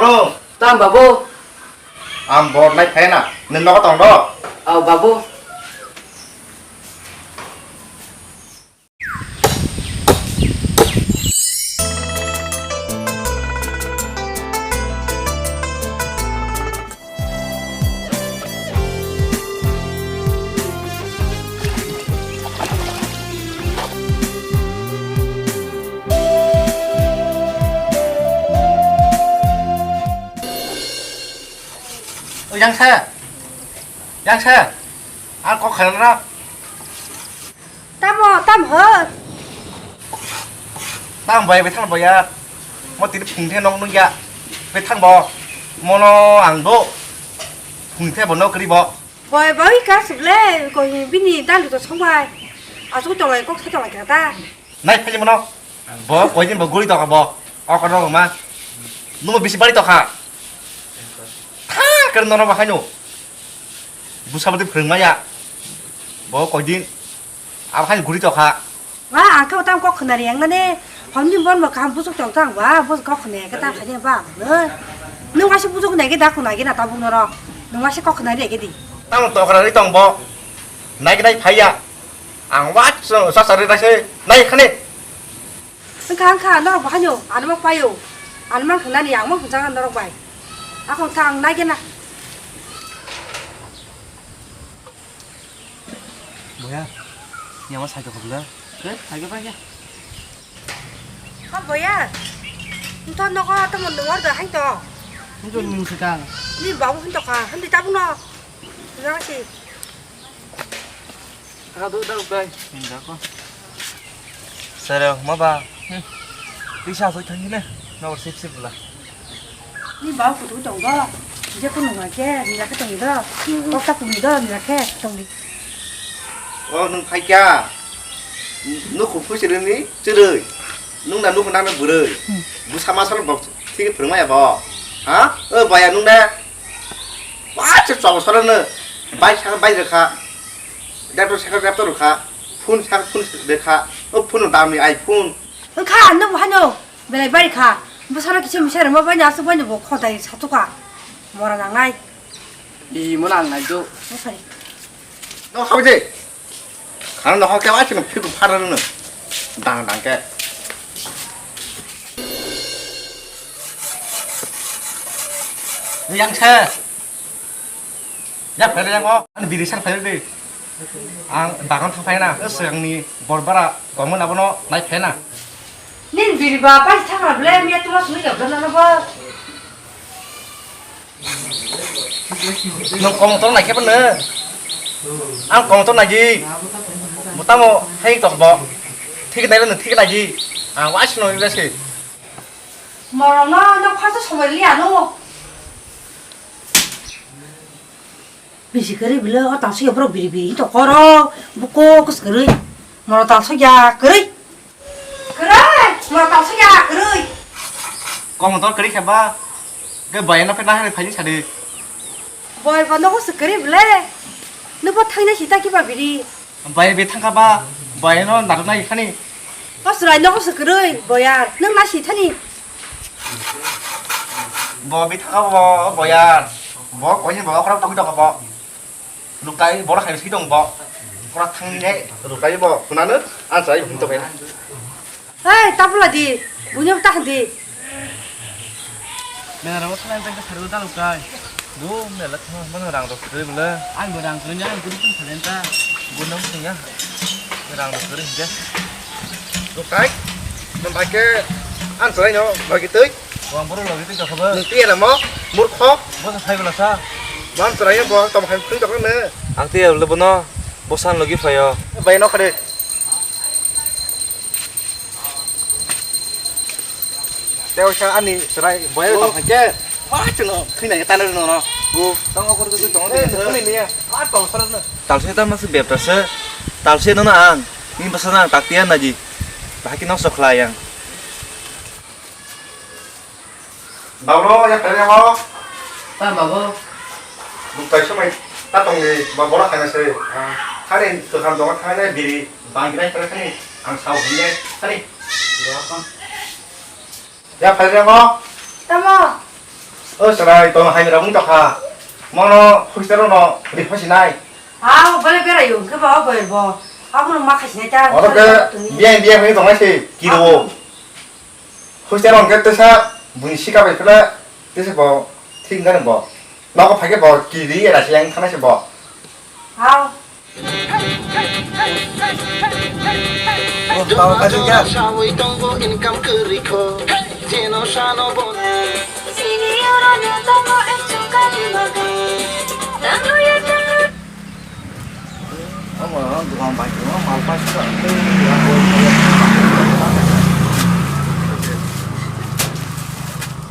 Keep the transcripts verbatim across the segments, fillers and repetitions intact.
Oh, tam babu. Ang bor nai phai na. Nini nogo tong do? Oh, babu. O yang sa, yang sa, ang kok khalang ra. Tamo, tam ho? Tam bai bethang boya. Mo tiri phung the nok nung ya. Bethang bo. Mono ang do. Phung the bo nok ri bo. Boy, boy, ka sible, ko bini dalu to songbai. Asu to lai kok sa to lai kata. Nai phai mono. Bo koi din bo guri to bo. O ko no ma. Numo bisi bari to kha. Tha kar no no ba haino. Busa bati phung ma ya. Bo koi din. Abo hai guri tokha. Ba, ang khe o tamo kok khwnari yang nani. Hom ni bon bo kaham busuk tong tang ba, bus kok khwnai khe tang khaini ba. Nung waisa busuk nai khe da khwnai khe na tabuk norok. Nung waisa kok khwnari khe di. Tamo tokra ri tong bo. Nai khe nai phai ya. Ang wa sa sa ri nai se. Nai khani. Wngkha, wngkha, norok bo haino, ano ma paio. Ano mang khe nani, ang mang khe jaga norok bai. Akon kha ang nai khe na. Boya, ni ama cycle khobla. He, cycle pa kya? Ha, boya. Nto nogo tamo nungor da hain to. Nto nung sekang. Ni babu hin to kha, hin di tabu no. Nang si. Aga do da ukai. Hinda ko. Sero, ma ba. Hmm. Pisa so thang ni ne. No sip sip la. Ni ba kutu tong do. Je ko nung ke, ni la ke tong do. Kok ta kuni do, ni la ke tong di. O nung phai kya? Nung khu phu sirni chirui. Nung na nung na bwrui. Hmm. Bu sama sal bok thik phwrwng maya bo. Ha? O baya nung na. Wa che chok sal no. Bai sa bai rwkha. Laptop sakha laptop rwkha, phone sakha phone rwkha, o phone no damni iPhone. Wngkha, ano bo hano belai bari kha. Bwsano kisa misa rwma bai no aswk bai no bo khodai satuka. Mora nangnai. I mo nangnai do. Nokha de. Khana nokha khe bai chwng phiku phara no. Dang dang khe. Yang se. Ya, phaile yang o. Ani biri sar phaile de. Ang bagan thang phaina. Swngni borbara tongmani abono nai phaina. Nin biri ba pai thang na ble miya tuma suni ga bana na ba. Nung kong to nai khe bana. Ang kong to nai di. Mutamo hai tok bo. Thik nai le nung thik nai di. Ang wai sino ni se. Morokno no khoroksa somoi liya no. Bisi kwrwi bwle o talsuk ya borok biri biri to koro buko kwswk kwrwi. Morok talsuk ya kwrwi. Kwrwi, morok talsuk ya kwrwi. Komotor kwrwi khe ba ke bayano phe nahari phaini sadi. Boy bo nogo se kwrwi bwle. Nubo thaina sita kiba biri. Bai be thangkha ba, bai no narwknai khani. O chwrai nogo se kwrwi, boyar, nwng nasi thani. Bo be thangkha bo, boyar. Bo koini bo khorok tongwi tongkha bo. Nuktai bo no hai si tong bo. Khorok thangni ne nuktai bo, khunano, ang chwrai hum tongkha. Hei, tabula di, bunyam tah di. Mela rok thang jang khe sari dal kai. Bo mela thang mano rang rok kwrwi bwle. Ang bo rang kwrwi ang kwrwi thang thang ta. Bo nang thang ya. Rang rok kwrwi hingke. Rok kai. Nang bai ke ang chwrai no logi twi. Bo ang borok logi twi jokha bo. Nang tiya namo murkho. Bo sa thai bwla sa. Bo ang chwrai no bo tamo hai kwrwi jokha ne. Ang tiya bwle bono bo san logi phaio. Bai no khade. Tei oisa ani chwrai boya tong khe ma chwng thwina tana rwno no. Bo tong okor twi tong de. Thwni niya. Ma tong sar no. Talse tamo se bepta se. Talse no na ang. Ni basa na ang tak tiya na ji. Bahai ki nok sokhlai ang. Babu, ya kare mo. Ta babu. Buk tai somai ta tong ni ba bora kana se. Khani to kham dong khani biri bang gira kare khani ang sao hine khani. Ya kare mo. Tamo. O chwrai, tong hai rok wng tokha. Mono hostel no ri phasinai. Aw, bole berai wng khe ba o boyar bo. Abono ma khasinai ta. Oro ke biya biya hwnwi tongnai se kiro. Hostel rok khe tesa buini sika bai phela tesa bo thik wngkha bo. Nogo phai khe bo kiri era se yang thangnai se bo. Hao. Oh, tao kaisa kya? Omo dukan bai tongma mal paisa.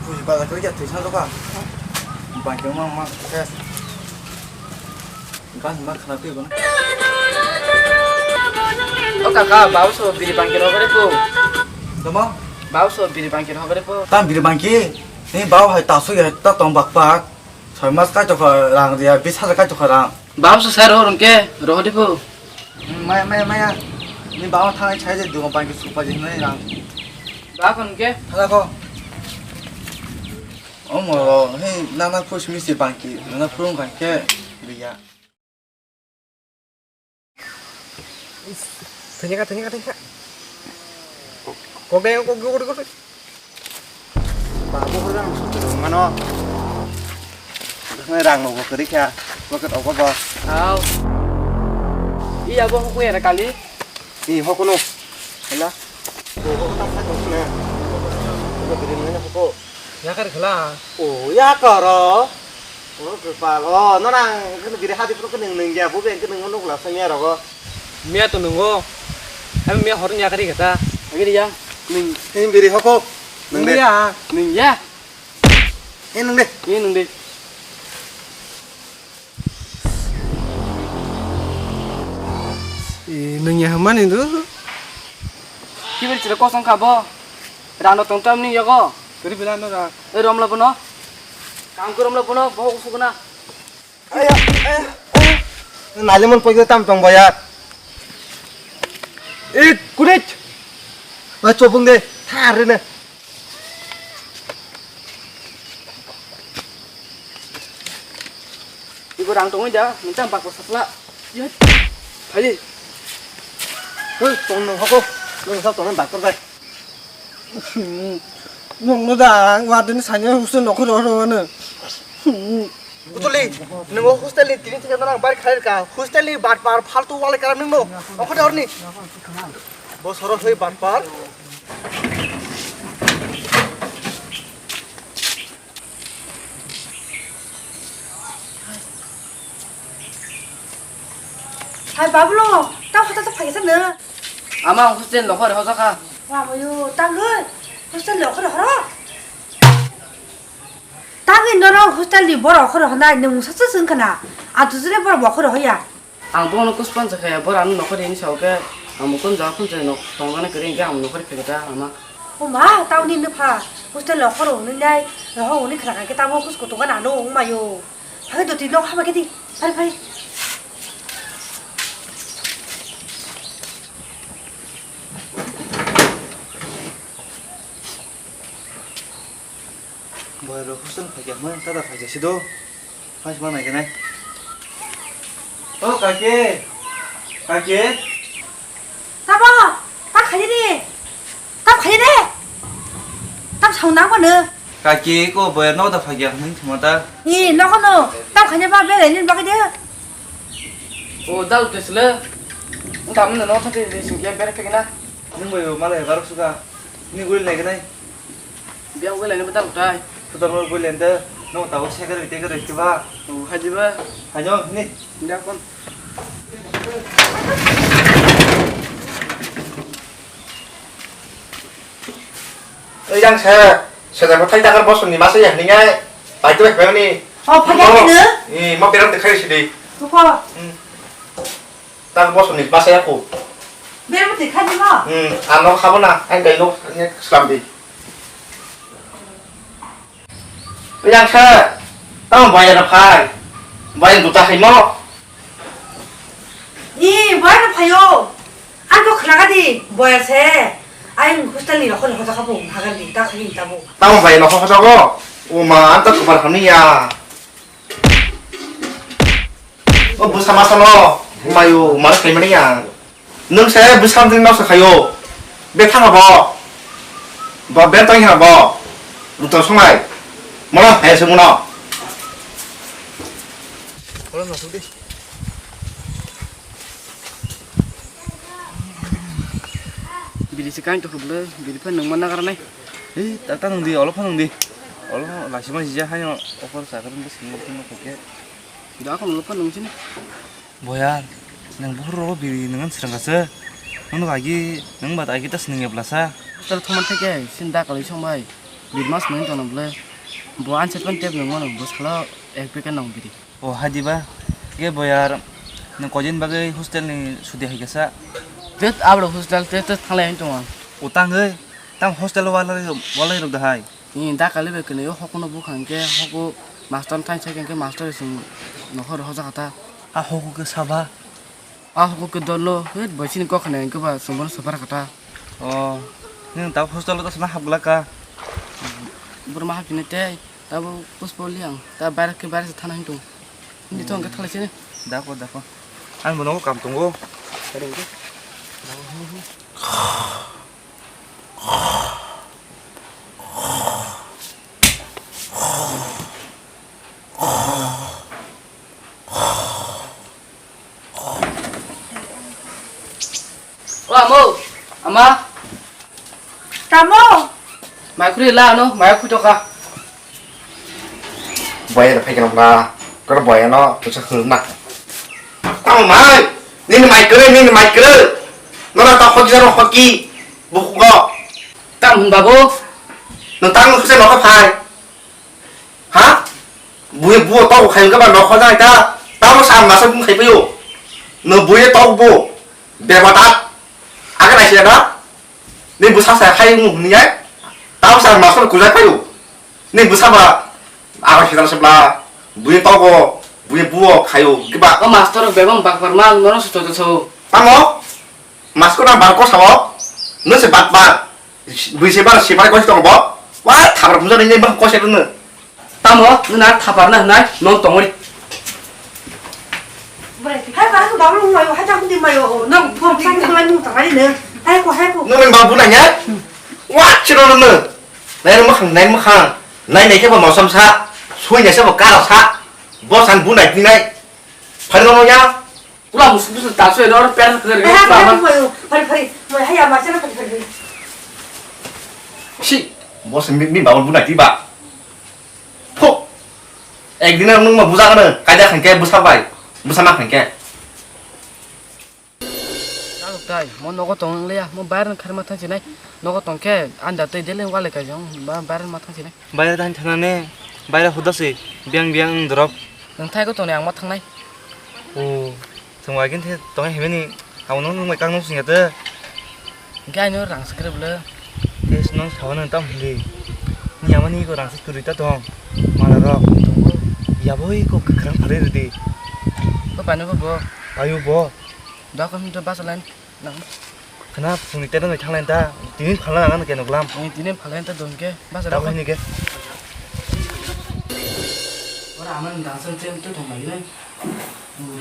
Puji bazar kiri kya tuisa doka. Bai tongma ma ses. Gas ma khana twi bono. O kaka, bau so biri bangki rogre po. Tamo? Bau so biri bangki rogre po. Tam biri bangki? Ni bau hai tasu ya ta tong bak bak. Soi mas kai tokha rang dia, bis hajar kai tokha rang. Bau so sai ro rungke, rohdi po. Maya, maya, maya. Ni bau thang chai je dugo bangki supa je nai rang. Ba kon ke? Thala ko. Omo, hei, nana push mi se bangki, nana phurung kha khe, biya. Thanya ka, thanya ka, thanya ka. Kok dai, kok, kok, kok, kok. Babu ko rang sutra mano. Nang rang no kori kha, pocket ogo ba. Au. Iya bo ko ya kali. Ni hoko no. Hela. Ko ko ta sa ko na. Ko ko biri na ko. Yakar khala. O yakar o. O kwpal o norang kene biri hadi pro kene nung ya bo beng kene nung nukla sa miya rogo. Miya to nungo. Ami miya hor ni yakari kata. Agiri ya. Ning ning biri hoko. Nung de. Miya. Ning ya. He nung de. He nung de. E, nung ya hamani do. Kibir chile kosong kha bo. Rano tong tam ni yago. Kiri bila no ra. E romla bono. Kam ko romla bono bo usukna. Aya, aya, aya. Nali mon pogyo tam tong boya. E kurit. Ma chobung de. Thar ne. Ibo rang tongwi da, minta bak bak sapla. Yat. Phali. Hoi, tong nang hoko. Nang sa tong bak bai. Nong no da, wadin sanya hostel nokho ro ro ne. Butuli, nang hostel ni tini thika nang bar khair ka. Hostel ni bat par faltu wale karam nang no. Okho da orni. Bo soro hoi bat par. Hai Bablo, tamo hata ta phaisa na? Ama ang hostel nokho re hoja kha. Wa mayo, tangoi hostel nokho re horo. Tangoi norok hostel ni borok horo hwnai nwng sasu swng khana. Atujule borok bo horo hoya. Ang bono kuspon sa khe, bora ang nokori ni sao khe, ang mukun ja khun se nok tong jana kiri hingke ang nokori phege ta ama. O ma, tauni nupha, hostel lo khoro hwnwi nai, roho hwnwi khna kha khe tamo kus kutung ano wng mayo. Phai do twi nok hama khe di, phai phai. Boy rok hostel phai khe hwnwi tata phai khe sido. Phai sima nai khe nai. O kaki, kaki. Tamo, ta khaidi ni. Ta khaidi ni. Tam saung nang mano. Kaki ko boy no da phai khe hwnwi thuma ta. Ni no kono. Tam khaidi ba bele ni bagwi de. O dal tesle. Tam no no thate singke bere phegna. Nung boy malai barok suka. Ni gul nai khe nai. Biang gulai ni betal tai. Putar mo gulai nda, no tau sekar bite kar rikti ba. Oh, haji ba. Hajo ni. Nda kon. Oi jang se, se jang thai takar boson ni masa ya ni ngai. Pai tu bek ni. Oh, phai ya ni. Ni mo peram te khai si di. Ko. Hmm. Tak boson ni masa ya ko. Bermo te khai di mo. Hmm, ano khabo na, ang dai no, ni slam di. Yang sa, tamo bayar phai. Bayar duta hai mo. Ni, bayar phayo. Ang to khna di, bayar se. Ai hostel ni rokho rokho jakha bo, hagar di, ta khai ni ta bo. Tamo bayar rokho rokho jago. O ma, ang ta kupar hamni ya. O bwsa masa no, mayu, mara khaimani ya. Nwng se bwsa mtwng no sakhayo. Be thang bo. Bo be tong ha bo. Ruto sungai. Mono hai se muno. Biri se kain to khoblo, biri phan nang mana karnai. Ei, ta ta nang di, olo phan nang di. Olo lasi ma jija hayo, okor sa kan bus ni kan ko ke. Da kon olo phan nang sini. Boyar, nang buhur ro biri nang srang kasa. Nang agi, nang bat agi tas nang eblasa. Tal thoman theke, sin da kali song bai. Biri mas nang tong blo. Bo an set pan tep nang mano, bo sala ek peka nang biri. O hadiba, ge boyar, nang kojin bagwi hostel ni sudi hai kasa. Tet abro hostel tet tet thalai tongo. O tangwi, tam hostel walai, walai rok dahai. Ni da kali be kene yo hokuno bukhang ke hoku master thai sai ke master sing nohor hoja kata. A hoku ke saba. A hoku ke dolo, het bai sini kok khane ke ba sumon sopar kata. O, nang ta hostel ta sana hapla ka. Burma hapine te. Tabo puspo liang, ta bar ke bar se thana hintung. Hindi thong ke thalai sini. Dako, dako. Ang bono kam tongo. O amo, ama. Tamo? Mai khuri la ano, mai khuri toka. Boya da phaikana ba, kor boya no, tusa khulna. Tamo mai, nini mai kere, nini mai kere. Nora ta hoki jaro hoki, bukugo. Tam hun babu. No tang khuse no phai. Ha? Buye buo tok khai ka ba nokho jai ta. Tamo sa masa bung khai payo. No buye tok bo. Beba ta. Aga nai sila da. Ni busa sa khai mu ni ai. Tamo sa masa ku jai payo. Ni busa ba. Aga sila sebla. Buye tok bo. Buye buo khayo. Kiba. O master bebang bakbar ma nono so so so. Tamo. Masko na bar ko sao. No se bat bat. Bui se bar sipari kosi tongo bo. Wa thabra phunsa ni bang kosi rwno. Tamo nuna thabar na nai non tongori. Hai ba ko babru mayo, hai ta kundi mayo. Nang phone sang sang lai nung tangari ne. Hai ko, hai ko. Nung ni babu na nya. Wa chiro no. Nai mo khang, nai mo khang. Nai nai ke ba mosam sa. Sui nai sa ba kara sa. Bo san bu nai tinai. Phari no ya. Pula musu musu tasu edo or per khari. Eh, phari, phari, phari, phari. Moi hai ama chana phari, phari, phari. Si, bos mi, mi bawal bunai tiba. Pho. Ek din nung ma buja kana, kaida khangke busa bai. Busa ma khangke. Jaluk tai, mo nogo tong liya, mo bayar khari ma thang sinai. Nogo tongke anda tei deleng wale kai jong, ba bayar ma thang sinai. Baire tang thana ne, baire huda se, biang biang wng dorop. Nwng thai ko tongni ang ma thangnai. O, chwng bai khe tong himani, abo no nwng bai kang nung sing ya te. Hingke aino rang se kwrwi bwle. Te se nung sawa nung tam hindi. Ni ama ni ko rang se kwrwi ta tong. Mala rok. Tongo. Yabo i ko kwkhwrang phalwi rwdi. Ko pani bo bo. Ayo bo. Da ko him to basa line. Nang. Khna phungni tera nai thanglaini ta, tini phalna nang keno glam. Ni tini phalna ta don ke, basa. Tamo rok ni ke. Ora aman dangsan chen tu thong mai nai.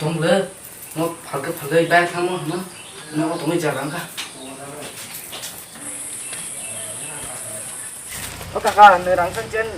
Dong le. Mo phalke phalke bai thang mo na. No to mi jaga ka. O kaka, ni rangsan chen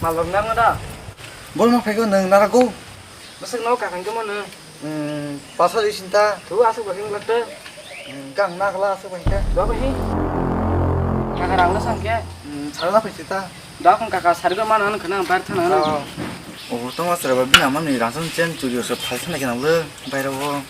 malok nang da. Bol ma phaigo nang narago. Bwswk no kakang khe mano. Hmm, pasal isinta. Thu aswk bai khe wngkha. Hmm, kang nakla aswk bai khe. Dua bai hi. Kaka rang la sang khe. Hmm, sal la phai sita. Da kong kaka sari ko mano ano khana bar thana ano. Oh. Oh, to ma sara ba bina mani rang sang chen churi so phal thana khe nang le. Bai ro.